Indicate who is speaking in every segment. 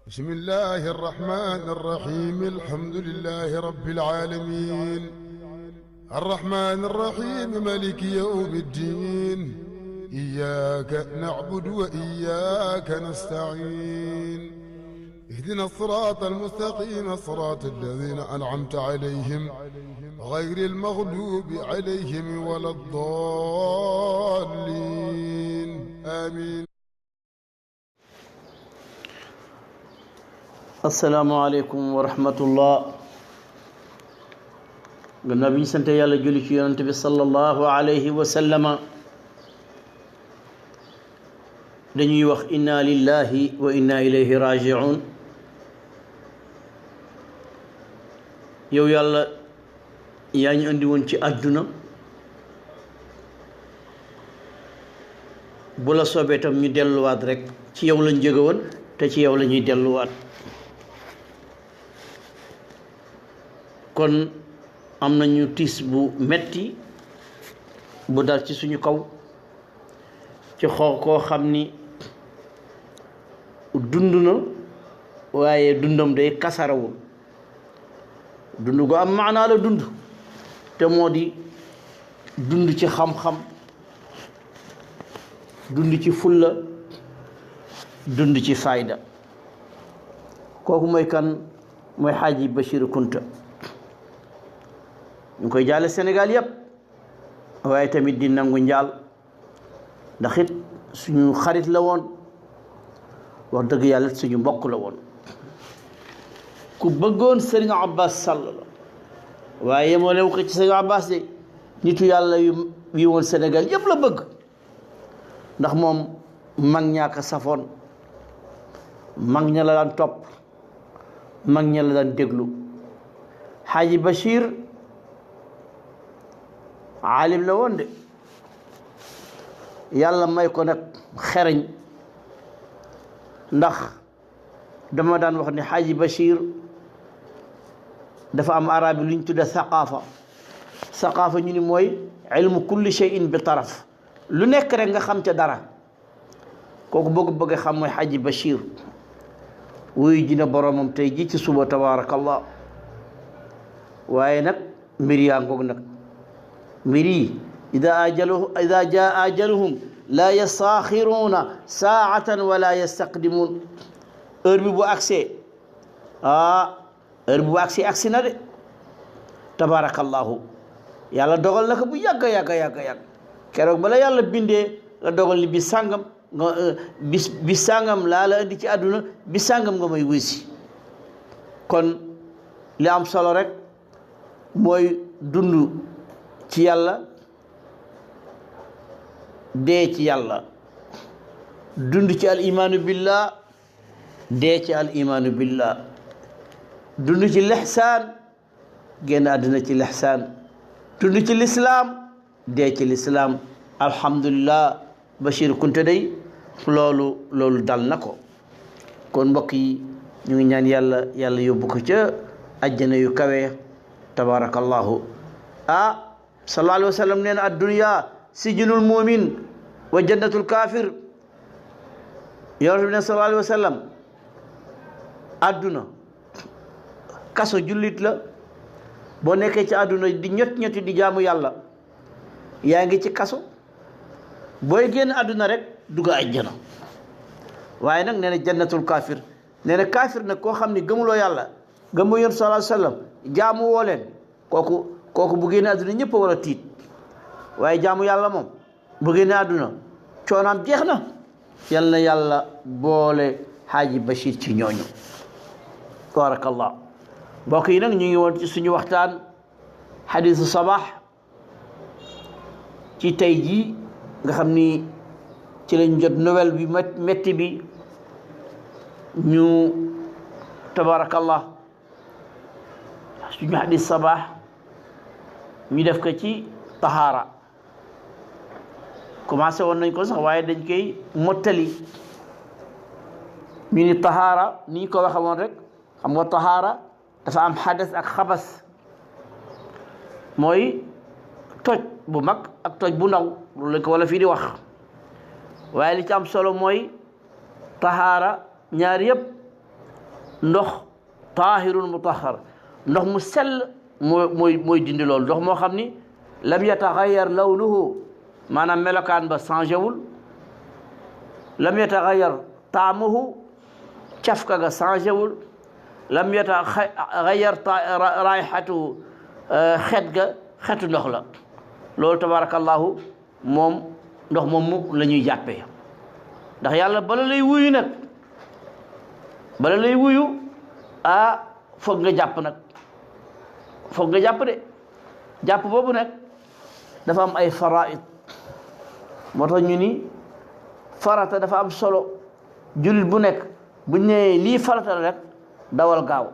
Speaker 1: بسم الله الرحمن الرحيم الحمد لله رب العالمين الرحمن الرحيم مالك يوم الدين إياك نعبد وإياك نستعين اهدنا الصراط المستقيم صراط الذين أنعمت عليهم غير المغلوب عليهم ولا الضالين آمين.
Speaker 2: asalaamaaleykum wa rahmatullah gannaaw bi ñu sante yàlla julli ci yonent bi sallallahu alayhi wa sallama dañuy wax inna lillahi wa inna ilayhi raji'un. yow yàlla yaa ñu andi woon ci àdduna, bu la soobee tam ñu delluwaat rek ci yow lañ jóge woon te ci yow la ñuy delluwaat. kon am nañu tiis bu metti bu dal ci suñu kaw ci koo xam ni dund na waaye dundam day kasarawul. dund gu am maanaa la dund te moo di dund ci xam-xam, dund ci fulla, dund ci fayda. kooku mooy kan? mooy Xaaji Bachir Kunta. ñu koy jaale Sénégal yëpp waaye tamit di nangu njaal ndax it suñu xarit la woon, wax dëgg yàlla suñu mbokk la woon, ku bëggoon Serigne Abbas Sall la. waaye moo lew ko ci Serigne Abbas de nitu yàlla yu woon Sénégal yëpp la bëgg, ndax moom mag ñaaka safoon, mag ña la daan topp, mag ña la daan déglu. Xaaji Bachir aalim la woon de, yàlla may ko nag xereñ, ndax dama daan wax ne Xaaji Bachir dafa am arabi lu ñu tudde saqaafa ñu ni mooy ilmu kulli shay'in bi taraf, lu nekk rek nga xam ca dara. kooku boo ko bëggee xam mooy Xaaji Bachir. wuyu ji na boromam tey ji ci suba tabaarakallah. waaye nag mbir yaa ngoog nag, mbir yi ida jaa ajaluhum laa yastaaxiruuna saatan wala yastaqdimuun. heure bi bu agsee heure bi bu agsee agsi na de tabarakallahu. yàlla dogal na ko bu yàgg keroog bala yàlla bindee la dogal ni bis sàngam nga bis sàngam laa la indi ci àdduna, bis sàngam nga may wuysi. kon li am solo rek mooy dund ci yàlla, dee ci yàlla. dund ci al imaanu billah, dee ci al imaanu billah. dund ci lixsaan, génn àddina ci lixsaan. dund ci lislaam, dee ci lislaam. alhamdulillah, Bachir Kunta day loolu dal na ko. kon mbokk yi ñu ngi ñaan yàlla yóbbu ko ca àjjana yu kawe tabarakallahu. sallallahu alayhi wa sallam nee na addunya sijnul mumin wa jannatul kaafir. yonent bi ne sallallahu alayhi wa sallam adduna kaso jullit la. boo nekkee ci adduna di ñett di jaamu yàlla yaa ngi ci kaso. booy génn adduna rek dugg àjjana. waaye nag nee na jannatul kaafir, nee na kaafir nag koo xam ne gëmuloo yàlla, gëmuloo yonent sallallahu alayhi wa sallam, jaamu woo leen, kooku bu génne àdduna ñëpp a war a tiit. waaye jaamu yàlla moom bu génne àdduna coonaam jeex na. yal na yàlla boole Xaaji Bachir ci ñooñu barakallah. mbokk yi nag ñu ngi woon ci suñu waxtaan xadiisu sabaax ci tey jii nga xam ni ci lañ jot nouvelle bi metti bi. ñu tabarakallah suñu xadiis sabaax ñu def ko ci tahaara. commencé woon nañ ko sax waaye dañ koy mottali. ñu ni tahaara ni ñu ko waxe woon rek, xam nga tahaara dafa am xadas ak xabas. mooy toj bu mag ak toj bu ndaw, loolu lañ ko wala fii di wax. waaye li ci am solo mooy tahaara ñaar yëpp ndox taahirun mutahhar ndox mu sell mooy dindi loolu ndox moo xam ni lam yataxayyar lawnuhu maanaam melokaan ba changé wul lam yataxayyar taamuhu cafka ga changé wul lam yataxayyar raayxatuhu xet ga xetu ndox la loolu tabarakallahu moom ndox moomu la ñuy jàppee ndax yàlla bala lay wuyu nag bala lay wuyu foog nga jàpp nag foog nga jàpp de jàpp boobu nag dafa am ay faraid moo tax ñu ni farata dafa am solo jullit bu nekk bu ñu nee lii farata la rek dawal gaaw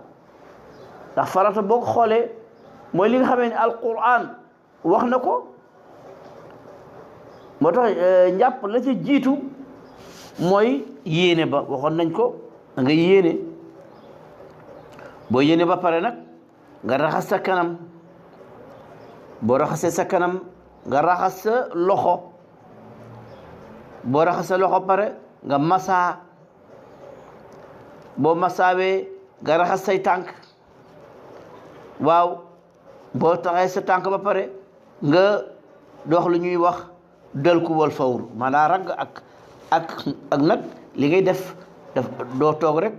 Speaker 2: ndax farata boo ko xoolee mooy li nga xamee ne alquran wax na ko moo tax njàpp la ca jiitu mooy yéene ba waxoon nañ ko da nga yéene boo yéene ba pare nag nga raxas sa kanam boo raxasee sa kanam nga raxas sa loxo boo raxas sa loxo pare nga masaa boo masaawee nga raxas say tànk waaw boo taxee sa tànk ba pare nga dox lu ñuy wax dëlku wal fawru maanaam ragg ak nag li ngay def doo toog rek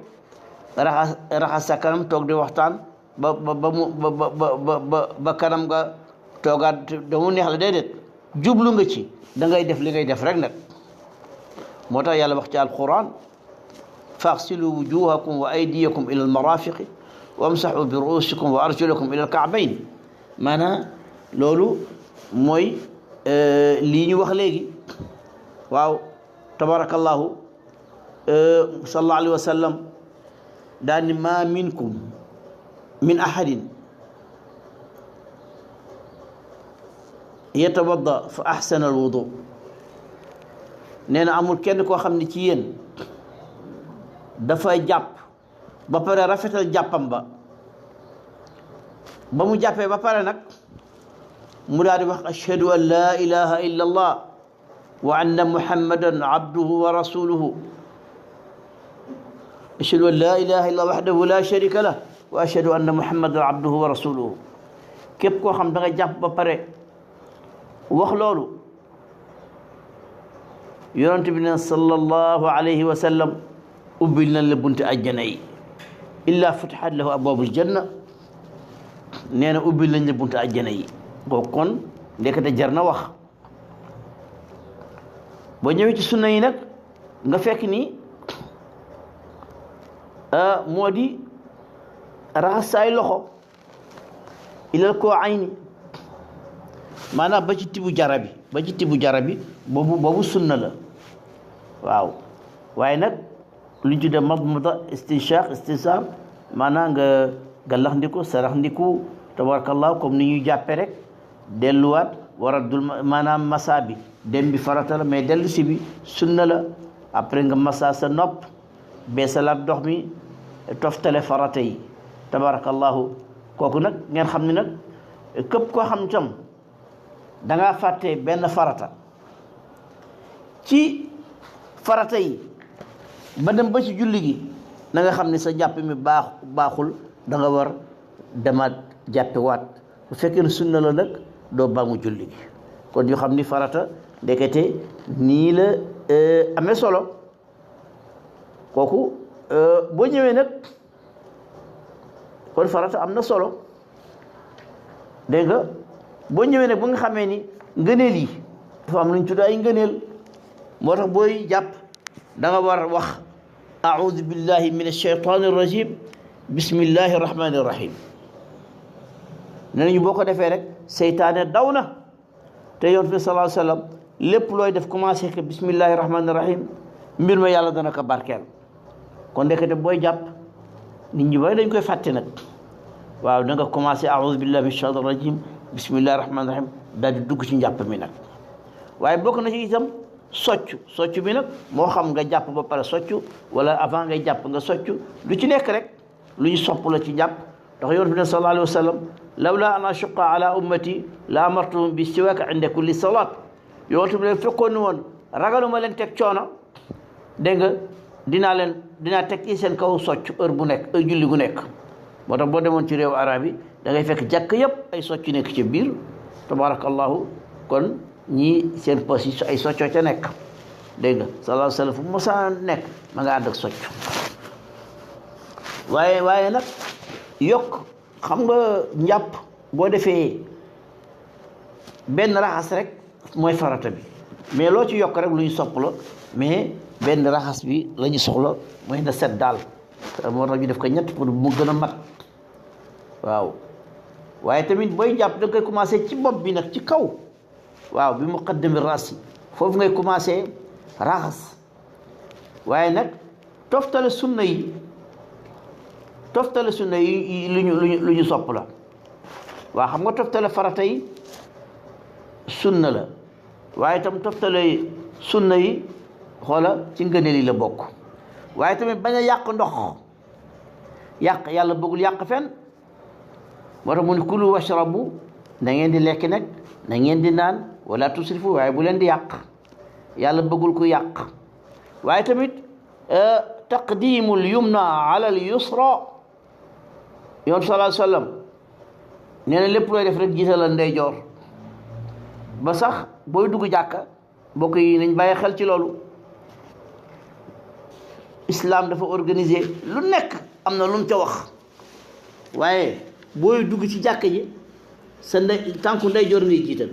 Speaker 2: raxas sa kanam toog di waxtaan ba kanam nga toogaat damu neex la déedéet jublu nga ci da ngay def li ngay def rek nag moo tax yàlla wax ci alquran faghsilu wujuhakum wa aydiyakum ila almarafiqi wamsahu bi ruusikum wa arjulakum ila alka'bayn maanaam loolu mooy lii ñu wax léegi waaw tabarakallahu sallallahu alayhi wa sallam daani ma minkum min ahadin yatawadda fa ahsana alwudu nee na amul kenn koo xam ne ci yéen dafay jàpp ba pare rafetal jàppam ba mu jàppee ba pare nag mu daal di wax ashhadu an laa ilaha illa allah wa anna muhammadan abduhu wa rasuluhu ashhadu an laa ilaha illa wahdahu la sharika lah wa ashhadu anna muhammadan abduhu wa rasuluhu képp koo xam da nga jàpp ba pare wax loolu yonent bi ne sallallahu alayhi wa sallam ubbil nañ la bunti àjjana yi illa futihat lahu abwaabul janna nee na ubbil nañ la bunti àjjana yi kooku kon ndekete jar na wax boo ñëwee ci sunna yi nag nga fekk ni moo di raxas saay loxo ilal koo ayni maanaam ba ci tibu jarabi boobu sunna la waaw waaye nag lu ñu tuddee madmada istinshaq istinsaar maanaam nga gallax ndiku sarax ndiku tabarakallah comme ni ñuy jàppe rek delluwaat war a dul maanaam masa bi dem bi farata la mais dellu si bi sunna la après nga masa sa nopp beesalaat ndox mi toftale farata yi tabarakallahu kooku nag ngeen xam ne nag képp koo xam tam dangaa fàtte benn farata ci farata yi ba dem ba ci julli gi na nga xam ne sa jàpp mi baaxul da nga war demaat jàppe waat bu fekkee ne sunna la nag doo baamu julli gi kon yoo xam ni farata ndekete nii la amee solo kooku boo ñëwee nag kon farata am na solo dégg nga boo ñëwee nag ba nga xamee ni ngëneel yi dafa am lu ñu tudd ay ngëneel moo tax booy jàpp da nga war wax a'udhu billahi min ash-shaytani ar-rajim bismillahi rahmani rahim ne nañu boo ko defee rek seytaane daw na te yonent bi sallallahu alayhi wa sallam lépp looy def commencé que bismillahi rahmani rahim mbir ma yàlla dana ko barkeel kon ndekete booy jàpp nit ñi bari dañ koy fàtte nag waaw da nga commencé a'udhu billahi min ash-shaytani ar-rajim bismillahi rahmani rahim daal di dugg ci njàpp mi nag waaye bokk na ci itam soccu bi nag moo xam nga jàpp ba pare soccu wala avant ngay jàpp nga soccu lu ci nekk rek lu ñu sopp la ci jàpp ndax yonent bi ne sallallahu alayhi wa sallam lawla an ashuqqa ala ummati la amartuhum bi siwaak inda kulli salaat yonent bi ne fekkoon ni woon ragaluma leen teg coono dégg nga dinaa teg ci seen kaw socc heure bu nekk heure julli gu nekk moo tax boo demoon ci réew arab yi da ngay fekk jàkk yëpp ay socc nekk ci biir tabarakallahu kon ñii seen pos yi ay soccoo ca nekk dégg nga sallallahu alayhi wa sallam fu mosaa nekk ma nga ànd ak socc waaye nag yokk xam nga njàpp boo defee benn raxas rek mooy farata bi mais loo ci yokk rek lu ñu sopp la mais benn raxas bi la ñu soxla mooy na set daal moo tax ñu def ko ñett pour mu gën a mat waaw waaye tamit booy jàpp da nga koy commencé ci bopp bi nag ci kaw waaw bi muqaddami rasi foofu ngay commencé raxas waaye nag toftale sunna yi lu ñu sopp la waaw xam nga toftale farata yi sunna la waaye tam toftale sunna yi xoola ci ngëneel yi la bokk waaye tamit bañ a yàq ndox yàlla bëggul yàq fenn moo tax mu ne kulu washrabu na ngeen di lekk nag na ngeen di naan wala tusrifu waaye bu leen di yàq yàlla bëggul ku yàq waaye tamit taqdimul yumna ala al yusra yoon sallallahu alayhi wa sallam nee na lépp looy def rek jiitalal ndeyjoor ba sax booy dugg jàkka mbokk yi nañ bàyyi xel ci loolu islam dafa organisé lu nekk am na lu mu ca wax waaye booy dugg ci jàkka ji sa tànku ndeyjoor ngay jiital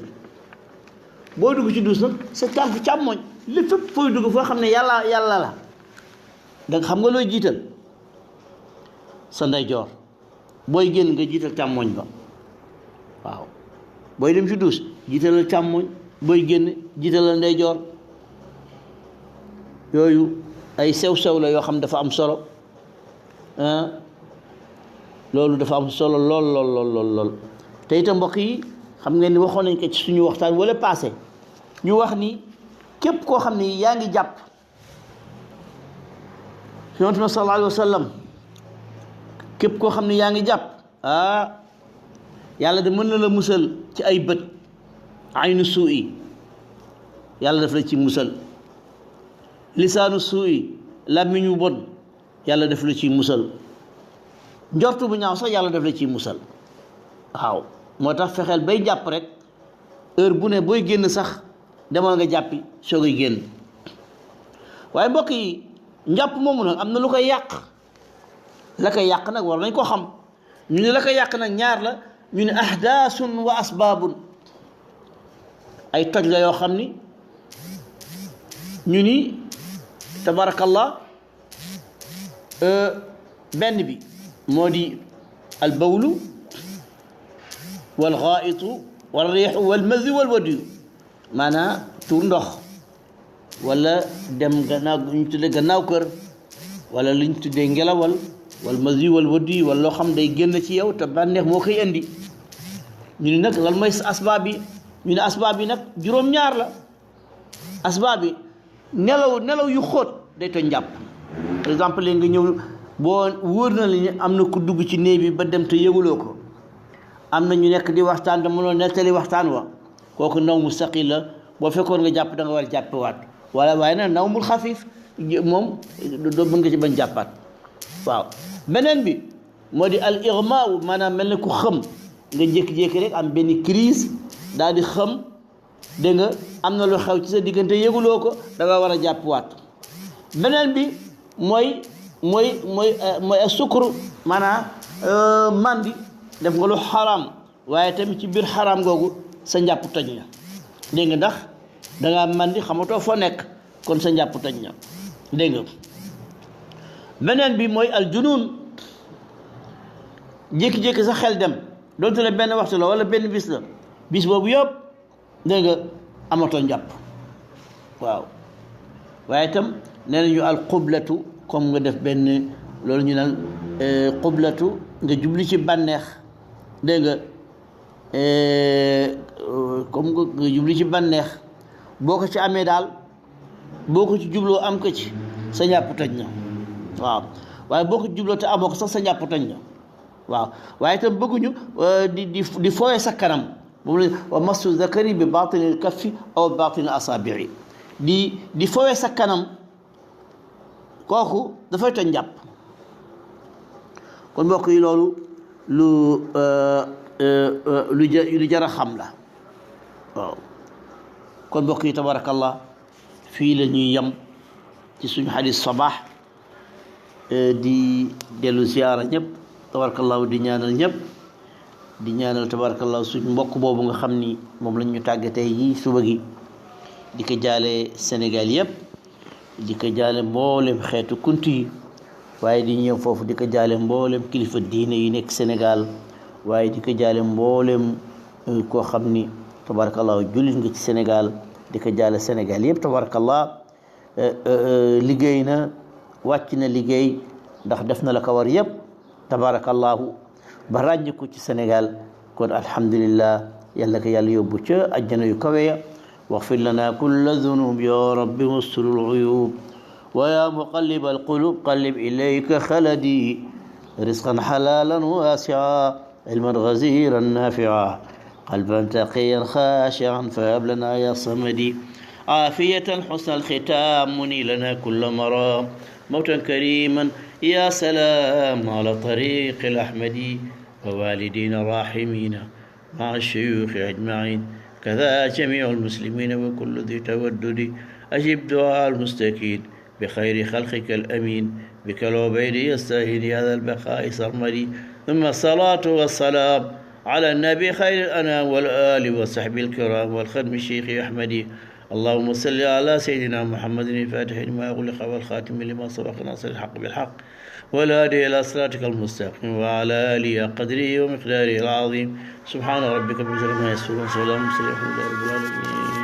Speaker 2: booy dugg ci duus nag sa tànku càmmoñ li fépp fooy dugg foo xam ne yàlla la danga xam nga looy jiital sa ndeyjoor booy génn nga jiital càmmoñ ba waaw booy dem ci duus jiitalal càmmoñ booy génn jiitalal ndeyjoor yooyu ay sew-sew la yoo xam dafa am solo loolu dafa am solo lool te itam mbokk yi xam ngeen ni waxoon nañ ko ci suñu waxtaan wala passé ñu wax ni képp koo xam ni yaa ngi jàpp yonent bi sallallahu alayhi wa sallam képp koo xam ni yaa ngi jàpp yàlla de mën na la musal ci ay bët aynu suu'i yàlla daf la ci musal lisaanu suu'i làmmiñu bon yàlla daf la ci musal njortu bu ñaaw sax yàlla daf la ciy musal waaw moo tax fexeel bay jàpp rek heure bu ne booy génn sax demal nga jàppi soo koy génn waaye mbokk yi njàpp moomu nag am na lu koy yàq la koy yàq nag war nañ ko xam ñu ne la koy yàq nag ñaar la ñu ne ahdaasun wa asbaabun ay toj la yoo xam ni ñu ni tabarakallah benn bi moo di al bawlu wal xaaitu wal riixu wal mazi wal wadiyu maanaam tuur ndox wala dem gannaaw lu ñu tuddee gannaaw kër wala lu ñu tuddee ngelawal wal mazi wal wadiyu wala loo xam day génn ci yow te bànneex moo koy indi ñu ne nag lan mooy asbaab yi ñu ne asbaab yi nag juróom-ñaar la asbaab yi nelaw yu xóot day toj njàpp par exemple léegi nga ñëw boo wóor na li am na ku dugg ci néeg bi ba dem te yëguloo ko am na ñu nekk di waxtaan te mënoo nettali waxtaan wa kooku naw mu saqil la boo fekkoon nga jàpp da nga war a jàppewaat waaye nag naw mul xafiif moom doo mën nga ci bañ jàppaat waaw beneen bi moo di al irmaaw maanaam mel ne ku xëm nga jékki-jékki rek am benn crise daal di xëm dégg nga am na lu xew ci sa diggante yëguloo ko da nga war a jàppewaat beneen bi mooy sukkur maanaam mandi def nga lu xaraam waaye tamit ci biir xaraam googu sa njàpp toj na dégg nga ndax dangaa mandi xamatoo foo nekk kon sa njàpp toj na dégg nga beneen bi mooy al junuun jékki-jékki sa xel dem doonte ne benn waxtu la wala benn bis la bis boobu yëpp dégg nga amatoo njàpp waaw waaye itam nee nañu al xublatu comme nga def benn loolu ñu naan xublatu nga jubli ci bànneex dégg nga comme nga jubli ci bànneex boo ko ci amee daal boo ko ci jubloo am ko ci sa njàpp toj na waaw waaye boo ko jubloo te amoo ko sax sa njàpp toj na waaw waaye itam bëgguñu di fooye sa kanam moom la wa massu zakari bi batinil kaffi aw batinil asaabii di fooye sa kanam kooku dafay toj njàpp. kon mbokk yi loolu lu jar a xam la waaw. kon mbokk yi tabarakallah fii la ñuy yem ci suñu xadis sabaax di dellu ziyaara ñëpp tabarakallahu di ñaanal ñëpp di ñaanal tabarakallahu suñu mbokk boobu nga xam ni moom lañ ñu tàggatee yi suba gi di ko jaale Sénégal yëpp di ko jaale mboolem xeetu kuntu yi waaye di ñëw foofu di ko jaale mboolem kilifa diine yi nekk Sénégal waaye di ko jaale mboolem koo xam ni tabarakallahu jullit nga ci Sénégal di ko jaale Sénégal yëpp tabarakallah liggéey na wàcc na liggéey ndax def na la ko war yëpp tabarakallahu ba ràññ ko ci Sénégal kon alhamdulillah yàlla ko yàlla yóbbu ca ajjana yu kawe ya واغفر لنا كل ذنوب يا رب واستر العيوب ويا مقلب القلوب قلب إليك خلدي رزقا حلالا واسعا علما غزيرا نافعا قلبا تقيا خاشعا فهب لنا يا صمدي عافية حسن الختام مني لنا كل مرام موتا كريما يا سلام على طريق الأحمدي ووالدين الراحمين مع الشيوخ أجمعين كذا جميع المسلمين وكل ذي تودد أجب دعاء المستكين بخير خلقك الأمين بك العبيد يستاهل هذا البقاء سرمدي ثم الصلاة والسلام على النبي خير الأنام والآل وصحبه الكرام والخدم الشيخ أحمدي اللهم صل على سيدنا محمد الفاتح لما أغلق والخاتم لما سبق ناصر الحق بالحق والهادي إلى صراطك المستقيم وعلى آله قدره ومقداره العظيم سبحان ربك رب العزة عما يصفون وسلام على المرسلين والحمد لله رب العالمين.